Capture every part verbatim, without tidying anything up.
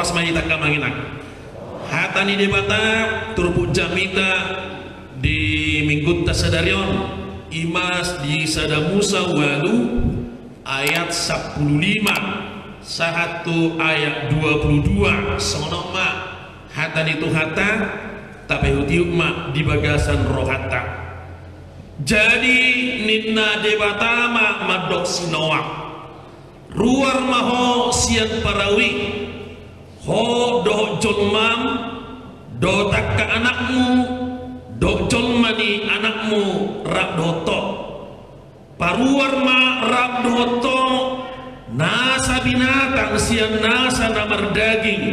Horas ma hita angka amang inang. Hata ni Debata turpuk jamita di minggunta sadari on, i ma di Sada Musa ualu ayat sampulu lima sahat tu ayat dua pulu dua. Songon on ma hata ni Tuhanta, tapaihutihut ma di bagasan rohanta. Jadi ninna Debata ma mandok si Noak: Ruar ma ho sian parau i, ho dohot jolmam, dohot angka anakmu, dohot jolma ni anakmu rap dohot ho. Paruar ma rap dohot ho nasa binatang sian nasa na mardaging,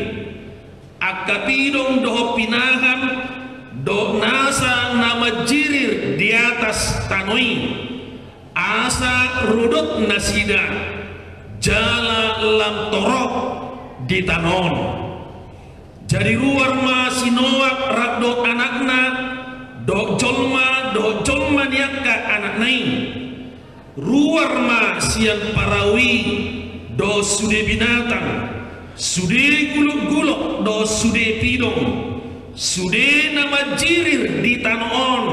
angka pidong dohot pinahan, dohot nasa na manjirir di atas tano i, asa rodot nasida jala lam torop di tano on. Jadi ruar ma si Noak rap dohot anakna, dohot jolma, dohot jolma ni angka anakna i. Ruar ma sian parau i dohot sude binatang, sude gulokgulok dohot sude pidong, sude na manjirir di tano on,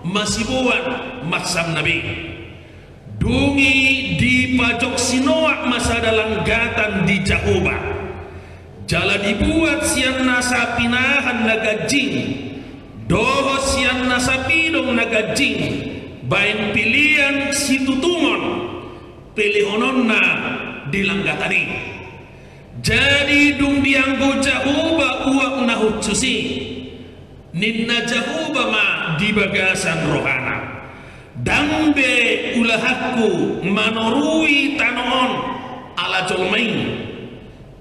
masiboan mansamna be. Dung i dipajok si Noak ma sada langgatan di Jahowa. Jala dibuat sian nasa pinahan na ganjing dohot sian nasa pidong na ganjing baen pelean situtungon pelehononna di langgatan i. Jadi dung dianggo Jahowa uap na hushus i, ninna Jahowa ma di bagasan rohana: Ndang be ulahanku manorui tano on ala jolma i.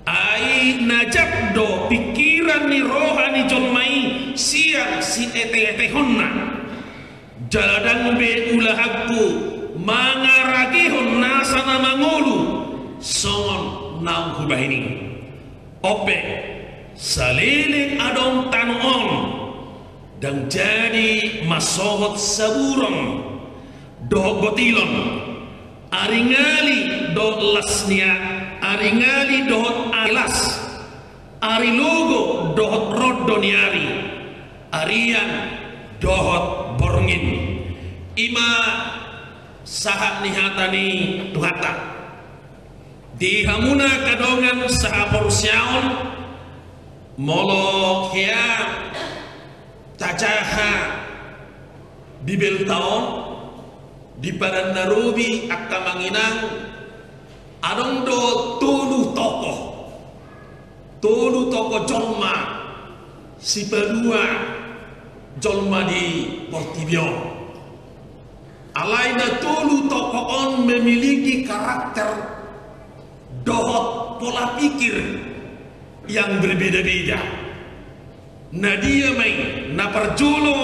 Ai na jat do pingkiran ni roha ni jolma i sian sieteetehonna. Jala ndang be ulahanku mangaragehon nasa na mangolu songon naung hubahen i. On pe, saleleng adong tano on, ndang jadi mansohot saburon dohot gotilon, aringali dohot las ni a-, aringali dohot ari las, ari logo dohot rondo ni ari, arian dohot borngin. I ma sahat ni hata ni Tuhanta. Di hamuna angka dongan sahaporseaon, molo hea tajaha Bibelta on, di Padan na Robi angka amang inang, adong do tolu tokoh. Tolu tokoh jolma sipalua jolma di portibi on. Alai na tolu tokoh on memiliki karakter dohot pola pikir yang berbeda-beda. Na dia ma i? Na parjolo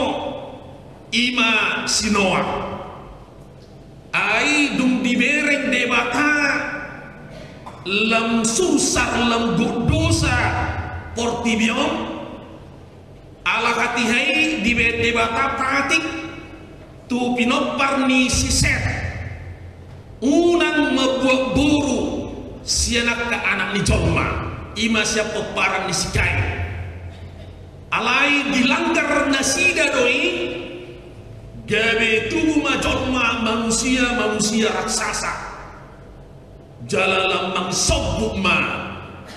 i ma si Noak. Ai dung dibereng Debata lam sursar, lam gok dosa portibi on, ala hatiha i dibaen Debata patik tu pinompar ni si Set. Unang mambuat boru sian angka anak ni jolma, i ma sian pomparan ni si Kain. Alai dilanggar nasida do i, gabe tubu ma jolma manusia, manusia raksasa. Jala lam mangsombut ma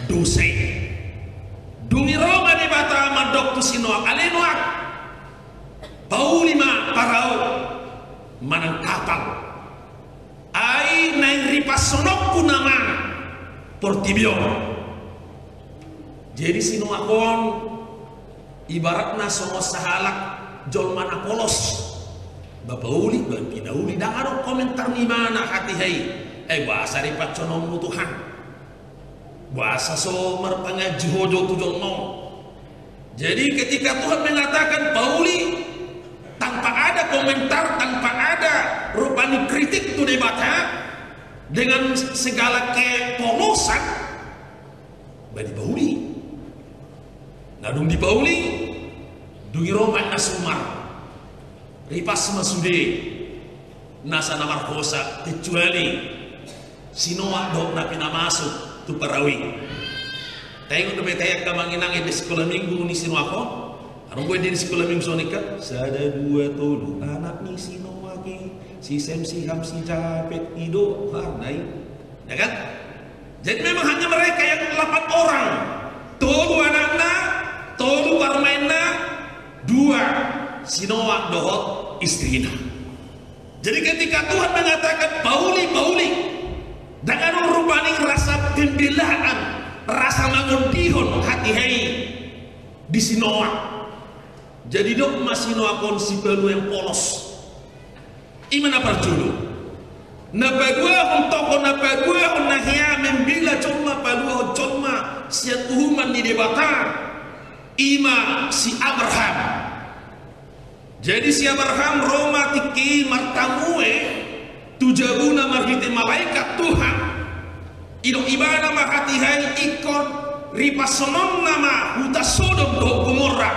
dosa i. Dung i ro ma Debata mandok tu si Noak: Ale Noak, pauli ma parau manang kapal. Ai naeng ripashononku nama portibi on. Jadi si Noak on ibaratna songon sahalak jolma na polos. Ba pauli, ba pinauli, ndang adong komentar ni ibana hatiha i. Eh, boasa ripashononmu Tuhan? Boasa so marpanganju ho jo tu jolma on? Jadi ketika Tuhan mengatakan pauli, tanpa ada komentar, tanpa ada rupani kritik tu Debata, dengan segala kepolosan, ba dipauli. Na dung dipauli, dung i ro ma na sumar. Ripas ma sude nasa na marhosa, kecuali si Noak dohot na pinamasuk tu parau i. Taingot dope hita angka amang inang, di sikola minggu ni si Noak on? Adong do di sikola minggu songon i kan? Sada, dua, tolu anak ni si Noak i, si Sem, si Ham, si Japet, i do harna i. Ya kan? Jadi memang hanya mereka yang delapan orang. Tolu anakna, tolu parumaenna, dua si Noak dohot istrina. Jadi ketika Tuhan mengatakan, "Pauli, pauli," ndang adong rupani rasa pembelaan, rasa mangondihon hatiha i di si Noak. Jadi didok ma si Noak on sipalua yang polos. I ma na parjolo. Na paduahon, tokoh na paduahon na hea membela jolma, paluahon jolma sian uhuman ni Debata, i ma si Abraham. Jadi si Abraham ro ma tingki i martamue tu jabuna marhite malaikat Tuhan. Didok ibana ma hatiha i, ingkon ripashononna ma huta Sodom dohot Gomorra.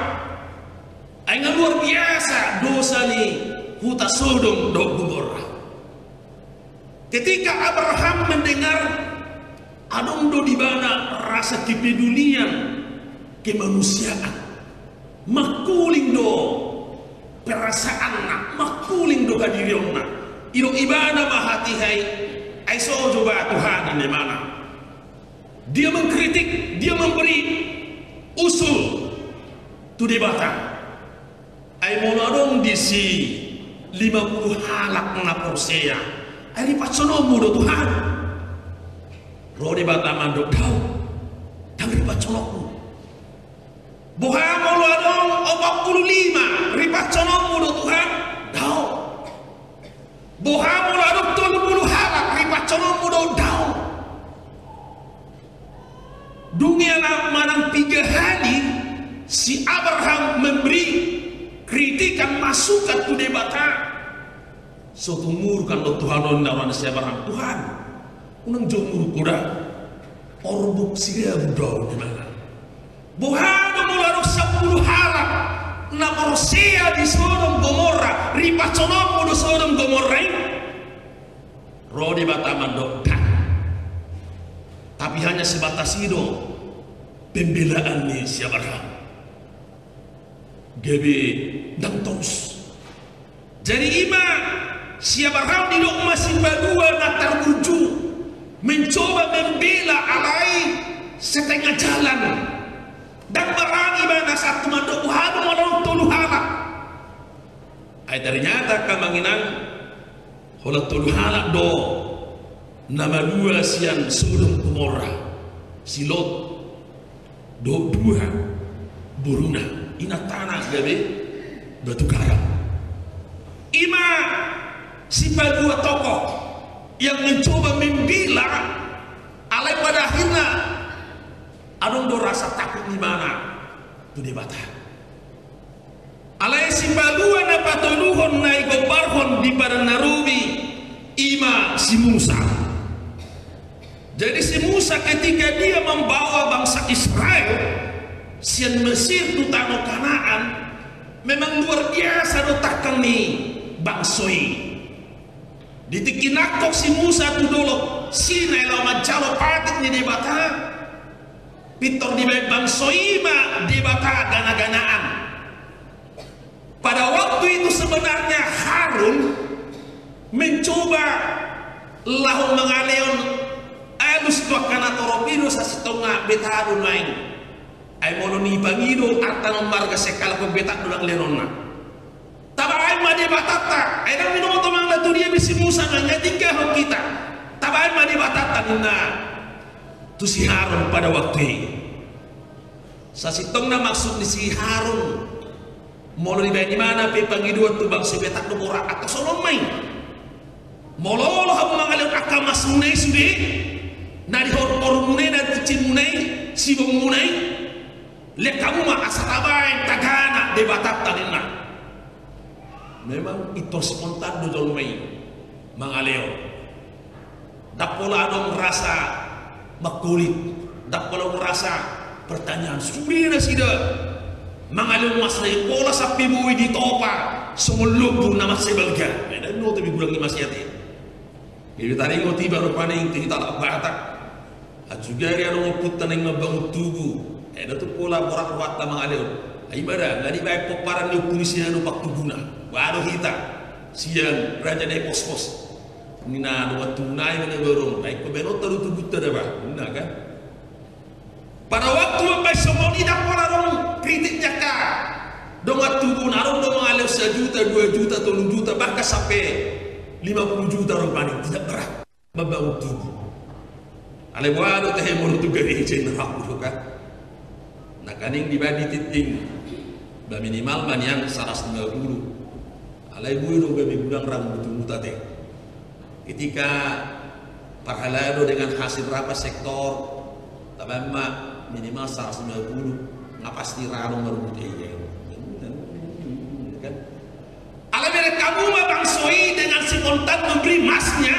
Ai nga luar biasa dosa ni huta Sodom dohot Gomorra. Ketika Abraham mendengar, adong do di ibana rasa kepedulian kemanusiaan. Mangkuling do perasaanna, mangkuling do hadirionna. Didok ibana ma hatiha i, "Ai so jo ba Tuhan," ninna ibana. Dia mengkritik, dia memberi usul tu Debata. "Ai molo adong disi lima puluh halak na porsea, ai ripashononmu do Tuhan?" Ro Debata mandok, "Dao, ndang ripashononhu." "Boha molo adong opat puluh lima, ripashononmu do Tuhan?" "Dao." "Boha molo adong tolu puluh halak, ripashononmu do?" "Dao." Dung ia na manang piga hali si Abraham memberi kritikan, masukan tu Debata, so tung murka do Tuhan on, ninna si Abraham, "Tuhan, unang jo murka da, orbuk sirabu do au," ninna. "Boha do molo adong sampulu halak na porsea di Sodom Gomorra, ripashononmu do Sodom Gomorra i?" Ro Debata mandok, "Ndang." Tapi hanya sebatas i do pembelaan ni si Abraham. Gabe ndang torus. Jadi i ma si Abraham, didok ma sipalua na tarburju, mencoba membela alai setengah jalan. Ndang barani ibana sahat tu mandok, "Boha do molo adong tolu halak?" Ai ternyata angka amang inang, holan tolu halak do na malua sian Sodom Gomorra, si Lot dohot dua boruna, inantana gabe batu karang. I ma sipalua tokoh yang mencoba membela, alai pada akhirna adong do rasa takut ni ibana tu Debata. Alai sipalua na patoluhon na digombarhon di Padan na Robi, i ma si Musa. Jadi si Musa ketika dia membawa bangsa Israel sian Mesir tu tano Kanaan, memang luar biasa do tangkang ni bangso i. Di tingki nangkok si Musa tu dolok Sinai laho manjalo patik ni Debata, pintor dibaen bangso i ma Debata gana-ganaan. Pada waktu itu sebenarnya Harun mencoba laho mangalehon alus tu angka natorop i do, sasintongna betak do nuaeng. Ai molo dipangido arta na marga sian halak on, betak do ndang lehononna. Tabaen ma Debatanta, ai ndang binoto manang na tu dia be si Musa nuaeng, nga tinggalhon hita. Tabaen ma Debatanta, ninna tu si Harun pada waktu i. Sasintongna maksud ni si Harun, molo dibaen ibana pe pangidoan tu bangso i, betak do, borat, antong songon on ma i. Molo olo hamu mangalehon angka masmuna i sude, na di horhormuna i, na di cincinmuna i, sibongmuna i, lehon hamu ma asa tabaen, tagana Debatanta, ninna. Memang pintor spontan do jolma i mangalehon. Ndang pola adong rasa mangkolit, ndang pola adong rasa pertanyaan. Sude nasida mangalehon masna i, pola sampe boi ditopa songon lombu na mansai balga. Ai ndang binoto be godang ni masiat i. Gabe taringot iba rupani tu hita halak Batak. Ahu juga ri adong ompunta naeng mambangun tugu. Eh, da tu pola borat rohanta mangalehon. Ai ma da, nga dibaen pomparan ni ompu ni si anu pangtubuna. Boha do hita sian raja na i pospos. Ninna dongan tubu nai ma na borong. Ai ingkon baenonta do tugunta da ba. Ninna kan. Pada waktu mambaen songon i da pola adong kritikna angka dongan tubu na adong do mangalehon sajuta, dua juta, tolu juta, bahkan sampe lima puluh juta rupani. Tidak berat. Mambangun tugu. Alai boha do tahe molo tu gareja i na ragu do kan. Nangkaning dibaen di tinting. Ba minimal ma nian saratus lima puluh. Alai boi do gabe gudang rabu tu muta te. Ketika parhalado dengan hasil rapat sektor, tabaen ma minimal saratus lima puluh, nga pasti ra adong marumut iya. Kan? Ala bereng hamu ma bangso i dengan spontan memberi emasnya.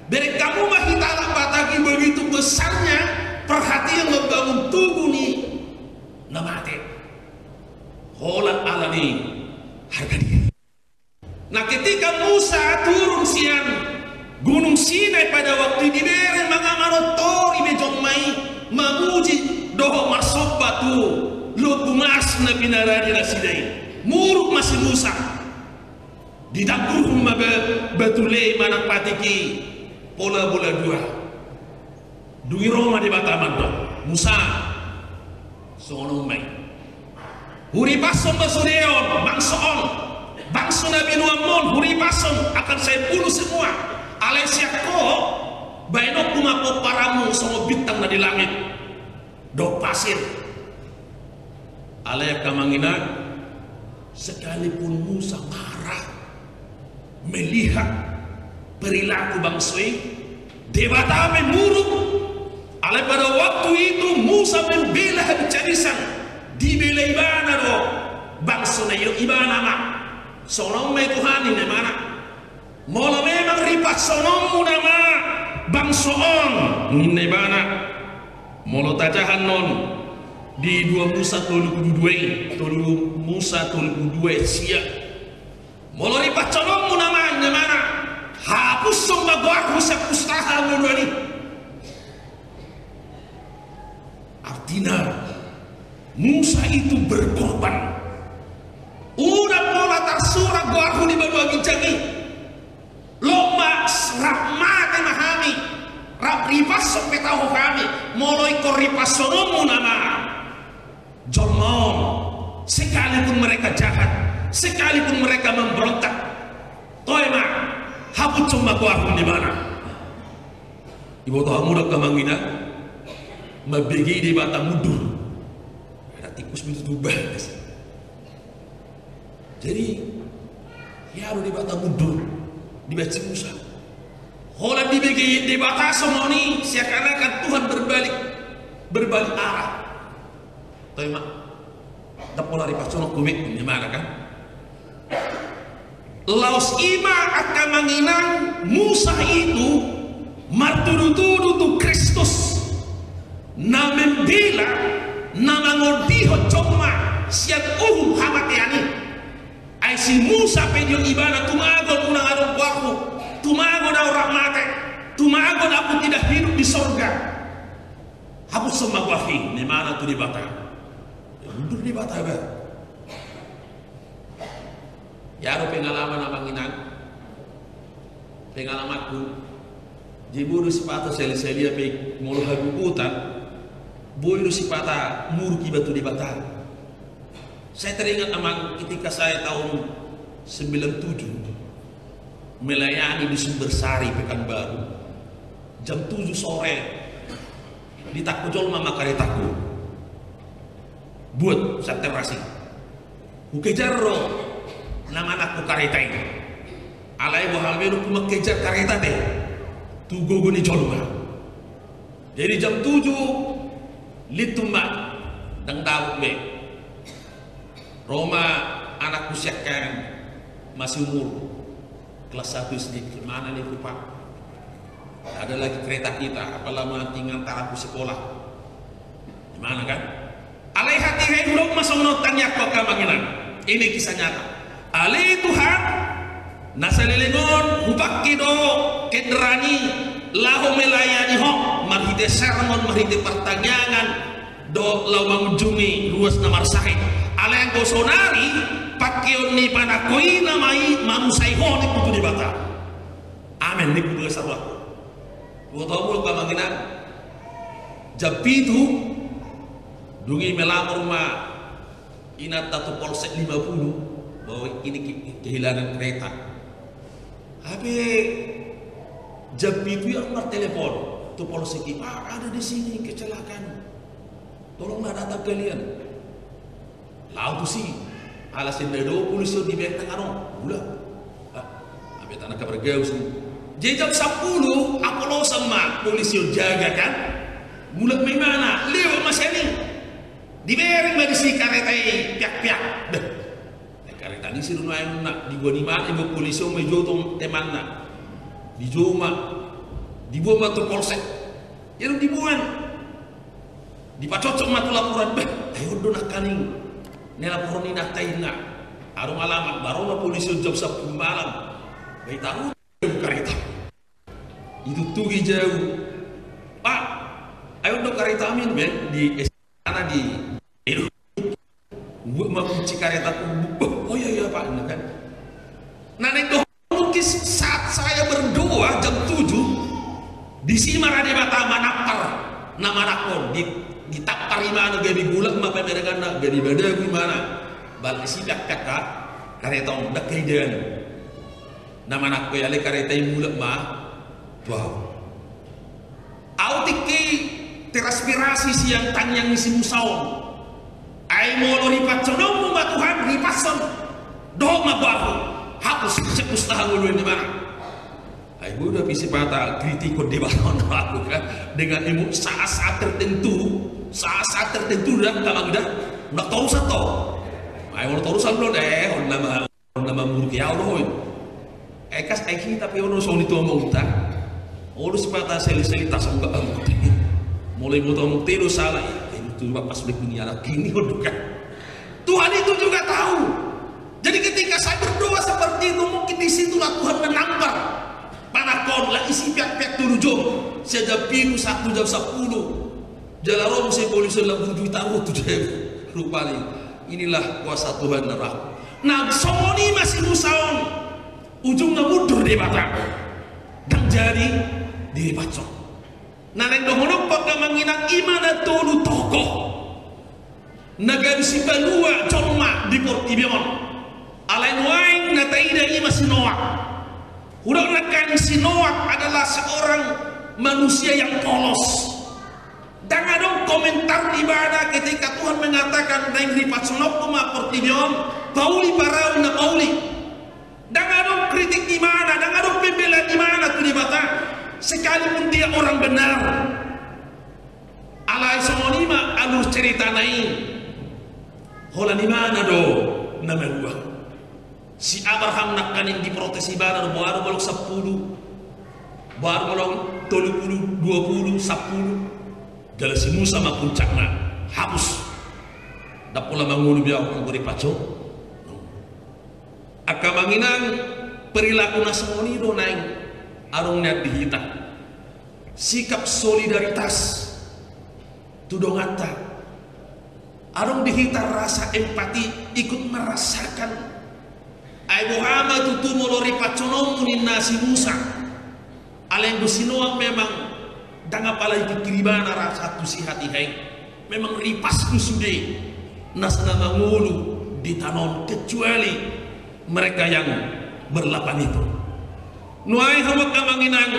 Bereng hamu ma hita anak Batak i begitu besarnya perhatian membangun tugu ni na mate. Holan ala ni harga diri. Nah, ketika Musa turun sian Gunung Sinai pada waktu i, dibereng ma nga manortor i be jolma i, mamuji dohot marsomba tu lombu emas na pinarade nasida i. Muruk ma si Musa. Didangkurhon ma ba-, batu lei manang patik i pola bola dua. Dung i ro ma Debata mandok, Musa, songon on ma i. Huripashon ma sude on, bangso on, bangso na binoanmon, huripashon, akan saya bunuh semua. Alai sian ho, baenonku ma pomparanmu songon bintang na di langit dohot pasir. Alai angka amang inang, sekalipun Musa marah melihat perilaku bangso i, Debata pe muruk. Alai pada waktu itu Musa membela habis-habisan, dibela ibana do bangso na i, ibana ma. Songon on ma i Tuhan, ninna ibana. Molo memang ripashononmu nama bangso on, ninna ibana. Molo tajaha annon di dua Musa tolu pulu dua i, tolu Musa tolu pulu dua i sia. Molo ripashononmu nama, ninna ibana, hapushon ma goarhu sian pustaka ngoluan i. Artina, Musa itu berkorban. Unang pola tarsurat goarhu di banua ginjang i. Lomak rap mate ma hami, rap ripashon pe taho hami, molo ingkon ripashononmu nama jolma on, sekalipun mereka jahat, sekalipun mereka memberontak. Toe ma, hapushon ma goarhu, ninna ibana. Diboto hamu do angka amang inang, mambege Debata mundur. Ada tikus begitu tumbang. Jadi, ia do Debata mundur, dibaen si Musa. Holan dibege Debata songon i, seakan-akan Tuhan berbalik, berbalik arah. Toe ma, ndang pola ripashononku be, ninna ibana kan. Laos i ma angka amang inang, Musa itu martudu-tudu tu Kristus, na membela, na mangondihon jolma sian uhum hamatean i. Ai si Musa pe didok ibana, tumagon unang adong goarhu, tumagon ahu rap mate, tumagon aku tidak hidup di sorga. Hapushon ma goarhi, ninna ibana tu Debata. Mundur Debata ba. Ia do pengalaman amang inang. Pengalamanku. Jadi boi do sipata sahali-sahali ia pe molo hagogotan. Boi do sipata muruk iba tu Debata. Saya teringat amang ketika saya tahun sembilan tujuh melayani di Sumber Sari, Pekanbaru. Jam tujuh sore, ditangko jolma ma karetaku. Buat santerasi. Hukejar ro na manangko kareta i. Alai boha be do humankejar kareta te tu gogo ni jolma. Jadi jam tujuh, lintu ma, ndang dapot be. Ro ma anakku siangkangan, masih umur kelas satu S D, ninna ibana, "Pak, ada lagi kereta kita, apa lama tinggal antar aku sekolah?" Ninna ibana kan? Alai hatiha i hudok ma songon on, tangiangku angka amang inang. Ini kisah nyata. Ale Tuhan, na saleleng on hupangke do kendaraan i laho melayani Ho, marhite sermon, marhite partangiangan, dohot laho mangunjungi ruas na marsahit. Alai anggo sonari, pangkeon ni panangko i nama i manusai ho ningku tu Debata. Amen ningku tu Debata. Boto molo amang inang, jam pitu, dung i melamor ma inanta tu polsek lima puluh, bahwa ini ke-, kehilangan kereta. Hape jam pitu i ahu martelepon tu polsek i, "Pak, ada di sini kecelakaan. Tolonglah datang kalian." Laho tusi, ala sian na do polisi on dibaen nang adong, mulak. Ah, hape tanang kabar gau sung. Jadi jam sampulu, apolosan ma polisi on jaga kan. Mulak ma imana, lewat ma sian i. Dibereng ma disi kareta i, piak-piak. Beh. Kareta ni si Runo Aeng na diboan imana, iboan polisi on ma, dijou tu temanna. Dijou ma, diboan ma tu polsek. Ia dung diboan, dipacocok ma tu laporan, beh, ai on do nangkaning na laporan ni inanta i na. Adong alamat, baru ma polisi on jam sampulu malam. Beh, tahu kareta. Dituntugi jau. Pak, ai on do kareta amin, beh, di es-, ana di, buat ma kunci kareta ku, beh, oh iya, iya, Pak, ini kan. Nah, naeng do mungkin saat saya berdoa jam tujuh, disi ma ra Debata manampar na manangko on, di, ditampar imana gabe mulak ma pamerenganna, gabe madabu imana. Bal disi piak-piak ka, kareta on, ndang hea idaon. Na manangko i alai kareta i mulak ma tu ahu. Ahu tingki teraspirasi sian tangiang ni si Musa on. Ai molo ripashononmu ma Tuhan, ripashon. Dohot ma tu ahu. Hapus, sepus tahan ngolu ni mana. Ai bodo pe sipata kritikon Debata on ahu kan. Dengan emo saat-saat tertentu, saat-saat tertentu dah, kalau dah, nak torusan to. Ai molo torusan belum deh, on nama. Na mamuruk i ahu do hoi. Ekas ai hita pe ono songon i tu amongta. Olo sipata seli-seli tasongga amongta. Molo iboto amongta i do sala i. Ai tu bapas lek ni anak ini on do kan. Tuhan itu juga tahu. Jadi ketika saya berdoa seperti itu, mungkin di situlah Tuhan menampar. Panangko on, lah isi piak-piak tolu jom. Sian jam pitu, satu jam sampulu. Jala ro muse polisi on laho buju i taruhon tu jabu. Rupani, inilah kuasa Tuhan na ra. Nah, songon i ma si Musa on. Ujungna mundur Debata. Ndang jadi dipashon. Na naeng dohononku amang inang, i ma na tolu tokoh na gabe sipalua jolma di portibi on. Alai nuaeng na taida i ma si Noak. Hudok nangkin si Noak adalah seorang manusia yang polos. Ndang adong komentar di ibana ketika Tuhan mengatakan, "Naeng ripashononku ma portibi on, pauli parau na pauli." Ndang adong kritik di ibana, ndang adong pembelaan di ibana tu Debata. Sekalipun dia orang benar. Alai songon i ma alur ceritana i. Holan ibana do na malua. Si Abraham nangkaning diprotes ibana do, boha do molo sampulu, boha do molo tolu pulu, dua pulu, sampulu. Jala si Musa ma puncakna, hapus. Ndang pola mangolu be ahu anggo ripashon. Angka amang inang, perilaku na songon i do naeng adong nian di hita. Sikap solidaritas tu donganta. Adong di hita rasa empati, ikut merasakan. Ai boha ma tutu molo ripashononmu ninna si Musa. Alai anggo si Noak memang ndang apala ipikir ibana rasa tu si hatiha i. Memang ripas do sude nasa na mangolu di tano on, kecuali mereka yang berlapan itu. Nuaeng hamu angka amang inang,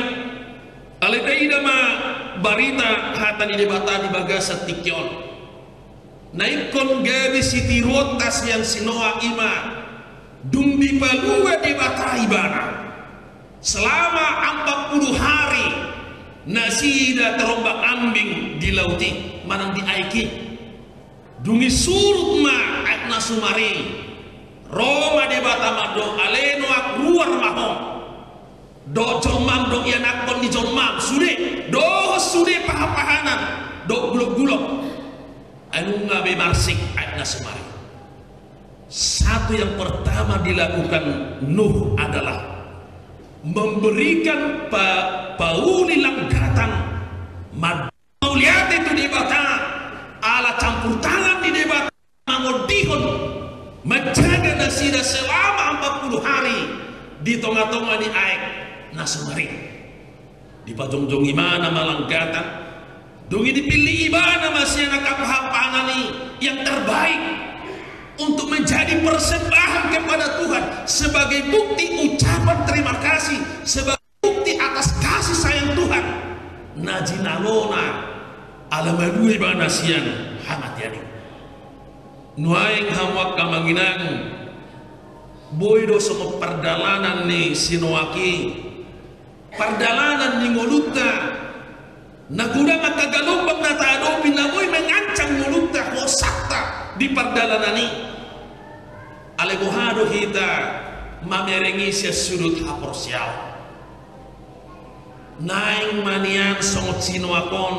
alai taida ma barita hata ni Debata di bagasan tingki on. Na ingkon gabe sitiruonta sian si Noak i ma, dung dipalua Debata ibana selama empat puluh hari, nasida terombang-ambing di laut i, manang di aek i. Dung i surut ma aek na sumar i, ro ma Debata mandok, "Ale Noak, ruar ma ho. Dohot jolmam, dohot ianakhon ni jolmam, sude, dohot sude pahan-pahanan dohot gulok-gulok." Ai nunga be marsik aek na sumar i. Satu yang pertama dilakukan Nuh adalah memberikan pa-, pauli langgatan, ma-, tu Debata, ala campur tangan ni Debata mangondihon, manjaga nasida selama empat puluh hari di tonga-tonga ni aek na so marit. Dipajongjong ibana ma langgatan, dung i dipillit ibana ma sian angka hampahampanan i yang terbaik untuk menjadi persembahan kepada Tuhan sebagai bukti ucapan terima kasih, sebagai bukti atas kasih sayang Tuhan na jinalona ala malua ibana sian hamatean i. Nuaeng hamu angka amang inang, boi do songon pardalanan ni si Noak i, pardalanan ni ngolunta, na godang angka galombang na tahadopi na boi mangancam ngolunta, hosanta di pardalanan i. Alai boha do hita mamereng i sian sudut haporseaon? Naeng ma nian songon si Noak on,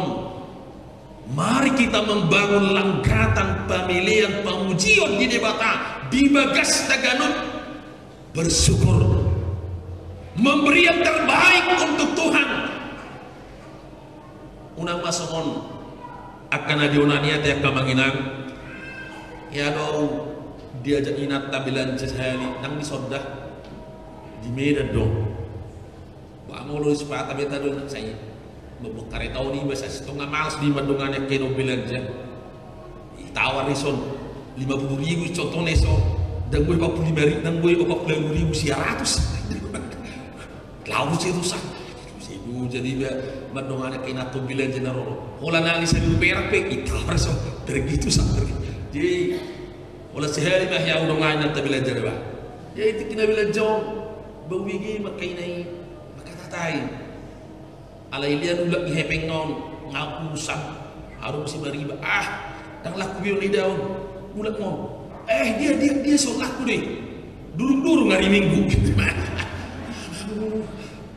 mari kita membangun langgatan pamelean pamujion di Debata di bagasta ganup. Bersyukur, memberi yang terbaik untuk Tuhan. Unang ma songon angka na di ona ni ate angka amang inang. Ia do diajak inanta belanja sahali, ndang dison da. Di Medan do. Ba molo di Sipata be tadok sai mamboan kareta on iba, sai tonga malas do i mandongani angka na belanja. Itawar dison lima puluh ribu contohna, so ndang boi empat puluh lima ribu, ndang boi empat puluh lima ribu sia ratus. Lalu si rusak. Jadi iba mandongani angka na belanja na ro. Holan na lima ribu perak pe itawar, so pergi tu sa pergi. Jadi holan sahali ma hea hudongani inanta belanja, ba. Jadi tingki na belanja on, ba hubege ma angka ina i, mangkatai. Alai lean ulak ni hepeng on, nga husam. Adong si mariba, ah, ndang laku be on, idaon ulak on. Eh, dia, dia, dia so laku do i. Durung-durung ari Minggu.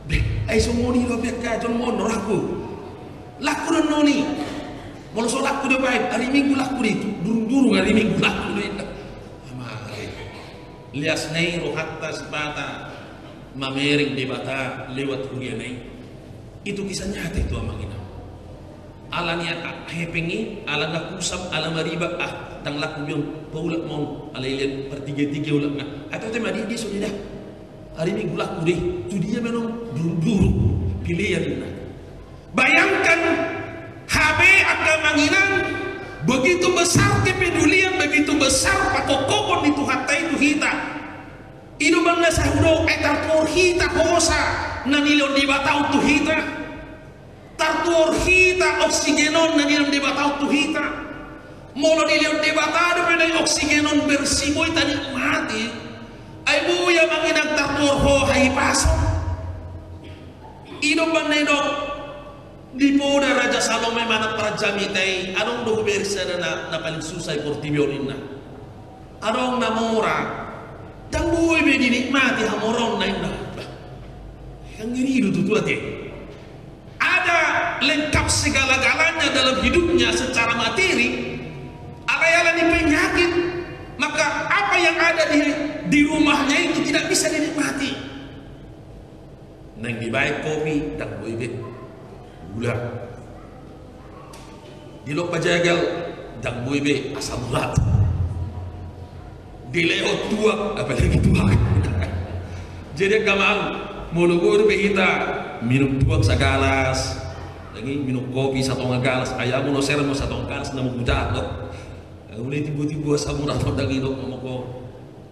Be, ai songon i do pe angka, songon on do laku. Laku do on i. Molo so laku do baen, ari Minggu laku do i. Durung-durung ari Minggu laku do i. Amare. Lias na i rohanta Sipata mamereng Debata lewat huriana i. Itu kisah nyata itu, amang inang. Ala nian, ah, hepeng i, ala nga husam, ala mariba, ah, ndang laku be on, paulak ma on, alai lean partiga-tiga ulakna. Atau tema di, dia so dida. Ari Minggu laku do i, tu dia ma on durung-durung, pelean na. Bayangkan, hape angka amang inang, begitu besar kepedulian, begitu besar pakokkobon ni Tuhanta i tu hita. I do umbahen na sai hudok, ai tartuhor hita hosa na nilehon Debata on tu hita. Tartuhor hita oksigen on na nilehon Debata on tu hita. Molo nilehon Debata dope na i oksigen on bersih, boi tanikmati. Ai boi, amang inang, tartuhor ho hahipason. I do umbahen na didok, di poda Raja Salome manat Raja Mita i, adong do hubereng sada na, na paling susah di portibi on, ninna. Adong na mora, ndang boi be dinikmati hamoraonna, ninna. Bah, kan ngeri do tutu ate. Ada lengkap segala-galanya dalam hidupnya secara materi, alai ala ni penyakit, maka apa yang ada di, di rumahnya itu tidak bisa dinikmati. Naeng dibaen kopi, ndang boi be gula. Dilompa jagal, ndang boi be asam urat. Dilehon tuak, apalagi tuak. Jadi angka amang, molo boi dope hita minum tuak sagalas, lagi minum kopi satonga galas, ai molo sermos satonga galas, na mungkin jahat do. Uli tibu-tibu asam urat on ndang i do, molo ko.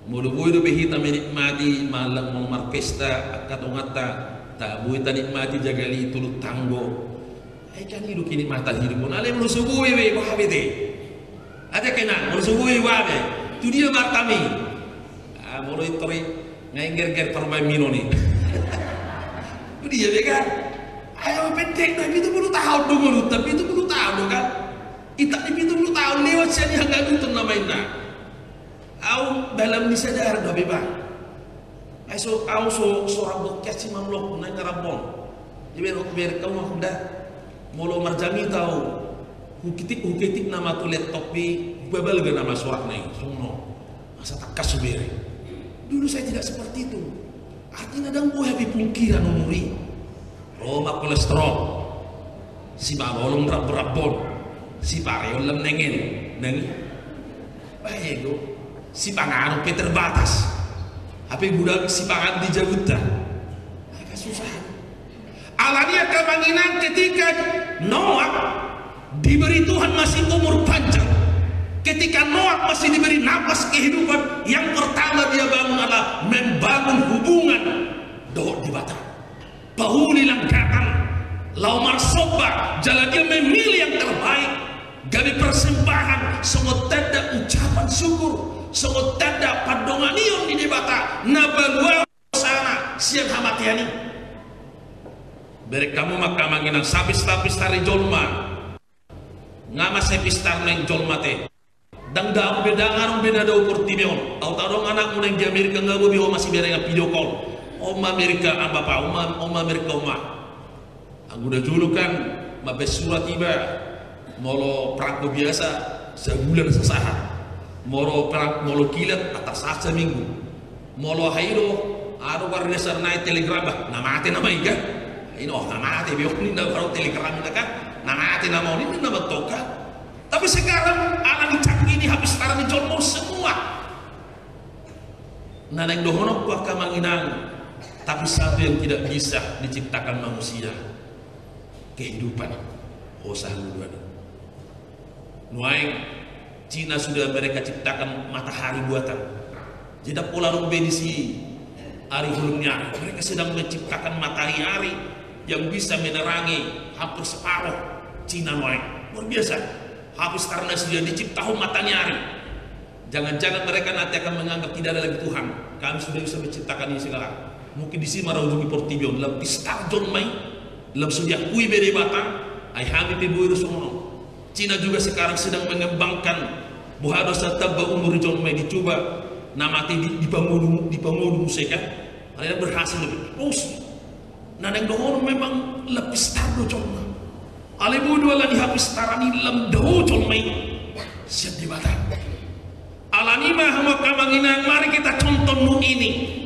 Molo boi dope hita menikmati, mangallang, molo marpesta angka tonganta, ndang boi tanikmati jagal i tu luhut tanggo. Ai kan i do kenikmatan hidup on. Alai molo so boi be, boha be ate? Ate kena, molo so boi, boha be? Tu dia ma artami? Ah, molo i tor i, nga ingger-ger tor baen minon i. Tu dia be kan? Ai pendekna pitu pulu taon do ngolunta, pitu pulu taon do kan? Itak ni pitu pulu taon lewat sian i hangganuton nama inna. Au dalam ni sadar do be, bah. Ai so, au so, so rap dohot si Mamlok, naeng rap on. Jadi berek, berek au ma hunda. Molo marjamita au, huketik, huketik nama tu laptop i, hupabalga nama suratna i, songon on. Asa tangkas hubereng. Dulu saya tidak seperti itu. Artina ndang boi hape pungkiran umur i. Ro ma kolesterol. Si Malolong rap-rap on. Sipareon lam nengen, nang i. Bae do, sipanganon pe terbatas. Hape godang sipangan di jabunta. Ai kasusahan. Alani i angka amang inang, ketika Noah diberi Tuhan masih umur panjang, ketika Noah masih diberi napas kehidupan, yang pertama dia bangun adalah membangun hubungan dohot Debata. Pauli langgatan, laho marsomba, jala dia memilih yang terbaik, gabe persembahan songon tanda ucapan syukur, songon tanda pandonganion ni Debata na paluahon dosana sian hamatean i. Bereng hamu ma angka amang inang, sapesta-pesta ni jolma. Nga ma sai pesta ni jolma te. Ndang dao be, ndang adong be na dao portibi on. Aut adong anakmu naeng di Amerika, nga boi be ho masiberengan video call. On ma Amerika, ah, bapa, on ma, on ma Amerika, on ma. Anggo na jolo kan mambaen surat iba, molo perangko biasa sabulan sasahat. Molo perang, molo kilat antar sahat saminggu. Molo aha i do, adong warga desa na i telegram, bah, na mate nama i kan. I do, na mate be on ninna, baru telegram ninna kan. Na mate nama on ninna, na mantong kan. Tapi sekarang ala ni canggih ni hapistaran ni jolma on semua. Na naeng dohononku angka amang inang, tapi satu yang tidak bisa diciptakan manusia, kehidupan. Hosa haluduan. Nuaeng Cina sudah mereka ciptakan matahari buatan. Jadi pola adong be disi ari holong ni ari. Mereka sedang menciptakan matahari yang bisa menerangi hampir separuh Cina nuaeng. Luar biasa. Hapistaran na sudah diciptakan matahari. Jangan-jangan mereka nanti akan menganggap tidak ada lagi Tuhan. Kami sudah bisa menciptakan ini segala. Mungkin disi ma ra ujung ni portibi on, lam pistar jolma i, lam so diakui be Debata, ai hami pe boi do songon on. Cina juga sekarang sedang mengembangkan boha do asa tamba umur ni jolma i, dicoba na mate di, dipangolu, dipangolu muse kan. Alai ndang berhasil be. Terus na naeng dohonon memang lam pistar do jolma. Alai boi do ala ni hapistaran i lam dao jolma i sian Debata. Alani i ma hamu angka amang inang, mari kita contoh nu ini.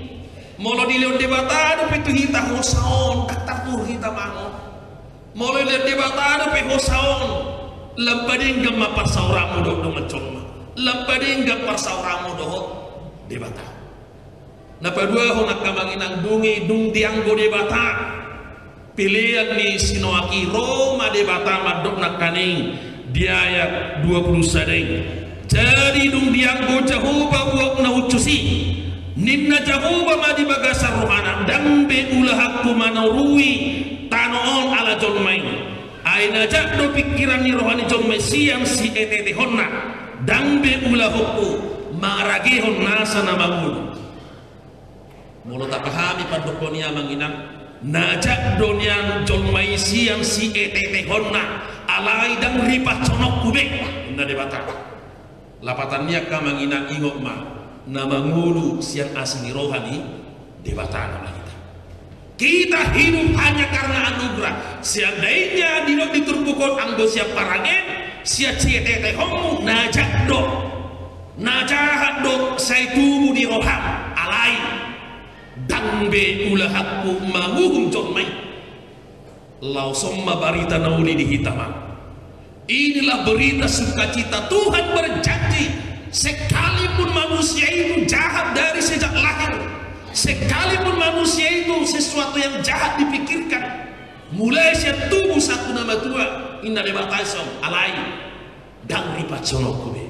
Molo dilehon Debata dope tu hita hosa on, ndang tartuhor hita mangan. Molo dilehon Debata dope hosa on, lam padenggan ma parsaoranmu dohot dongan jolma. Lam padenggan parsaoranmu dohot Debata. Na paduahon angka amang inang, dung i dung dianggo Debata pelean ni si Noak i, ro ma Debata mandok nangkaning di ayat dua puluh sada i. Jadi dung dianggo Jahowa uap na uncus i, ninna Jahowa ma di bagasan rohana, ndang be ulahanku manorui tano on ala jolma i. Ai na jat do pingkiran ni roha ni jolma i sian sieteetehonna, ndang be ulahanku mangaragehon nasa na mangolu. Molo tapahami pandok on i amang inang, na jat do nian jolma i sian sieteetehonna, alai ndang ripashononku be, ninna Debata. Lapatan ni i angka amang inang, ingot ma, na mangolu sian asi ni roha ni Debata nama hita. Kita hidup hanya karena anugerah. Seandainya didok di turpuk on anggo sian parangen, sian sieteetehonmu, na jat do. Na jahat do sai tubu di roham, alai ndang be ulahanku manguhum jolma i. Laos on ma barita na uli di hita ma. Inilah berita sukacita. Tuhan berjanji, sekalipun manusia itu jahat dari sejak lahir, sekalipun manusia itu sesuatu yang jahat dipikirkan, mulai sian tubu sahat tu na matua, ninna Debata i, alai ndang ripashononku be.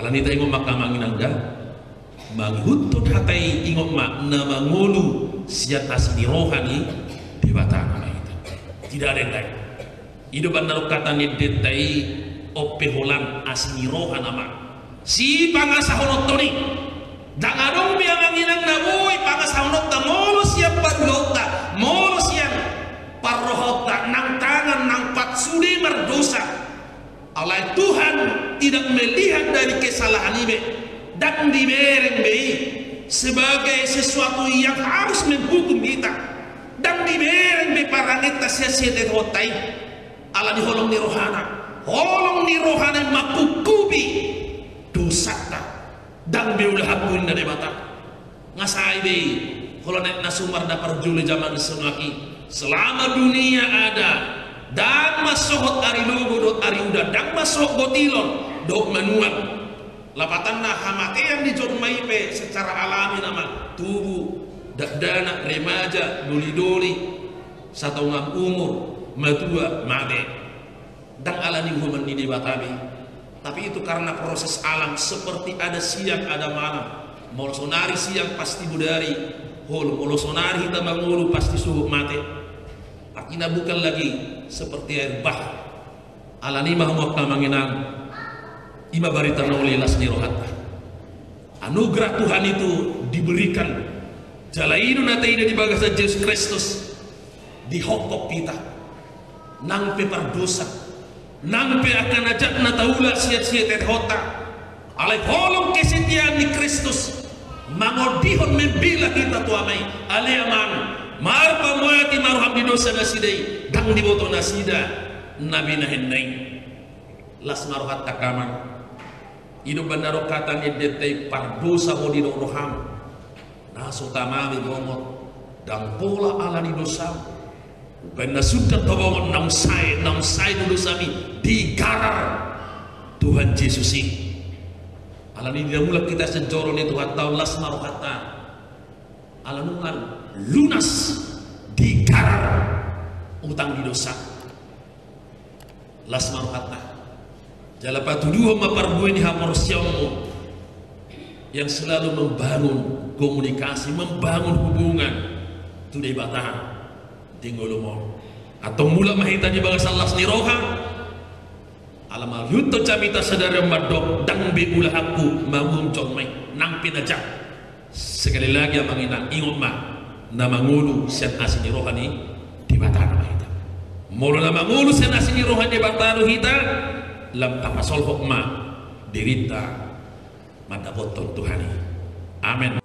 Alani i taingot ma angka amang inang da, mangihuthon hata i, ingot ma, na mangolu sian asi ni roha ni Debata nama hita. Tidak ada yang lain. I do umbahen na didok hata ni endenta i, on pe holan asi ni roha nama sipangasahononta i. Ndang adong be amang inang na boi pangasahononta molo sian parulaonta, molo sian parrohaonta, nang tangan nang pat sude mardosa. Alai Tuhan tidak melihat dari kesalahan i be, ndang dibereng be i sebagai sesuatu yang harus menghukum hita. Ndang dibereng be parangenta sian sieteetehonta i. Ala ni holong ni rohana, holong ni rohana i mangkuphupi dosanta. Ndang be ulahanku, ninna Debata. Nga sai be i, holan aek na sumar na parjolo jaman ni si Noak i. Selama dunia ada, ndang mansohot ari logo dohot ari udan. Ndang masohot gotilon dohot manual. Lapatanna, hamatean ni jolma i pe secara alami nama, tubu, dakdanak, remaja, dolidoli, satonga umur, matua, mate. Ndang alani uhuman ni Debata be. Tapi itu karena proses alam, seperti ada siang, ada malam. Molo sonari siang, pasti bodari, hol, molo sonari hita mangolu, pasti sohot mate. Artinya bukan lagi seperti air bah. Alani i ma hamu angka amang inang, i ma barita na uli las ni rohanta. Anugerah Tuhan itu diberikan. Jala i do na taida di bagasan Jesus Kristus. Dihophop hita. Nang pe pardosa. Nang pe angka na jat na taula sian sian teteronta. Alai holong kesetiaan ni Kristus mangondihon membela hita tu Ama i. Ale Amang, marpamuati ma roham di dosa nasida i, ndang diboto nasida na binahenna i. Las ma rohanta angka amang. I do umbahen na adong hata ni endenta i, pardosa ho didok roham. Na so tama be bongot, ndang pola alani dosam. Umbahen na suda tobongon naung sae, naung sae do dosami, digarar Tuhan Jesus i. Alani i ndang mulak hita sian joro ni Tuhanta on, las ma rohanta. Ala nunga lunas digarar utang ni dosa. Las ma rohanta. Jala patuduhon ma parbue ni haporseaonmu yang selalu membangun komunikasi, membangun hubungan tu Debata di ngolum on. Antong mulak ma hita di bagasan las ni roha. Ala mauliuthon jamita sadari on mandok, ndang be ulahanku manguhum jolma i, nang pe na jat. Sekali lagi amang inang, ingot ma, na mangolu sian asi ni roha ni Debata nama hita. Molo na mangolu sian asi ni roha ni Debata do hita, lam tapasolhot ma dirinta mandapothon Tuhan i. Amen.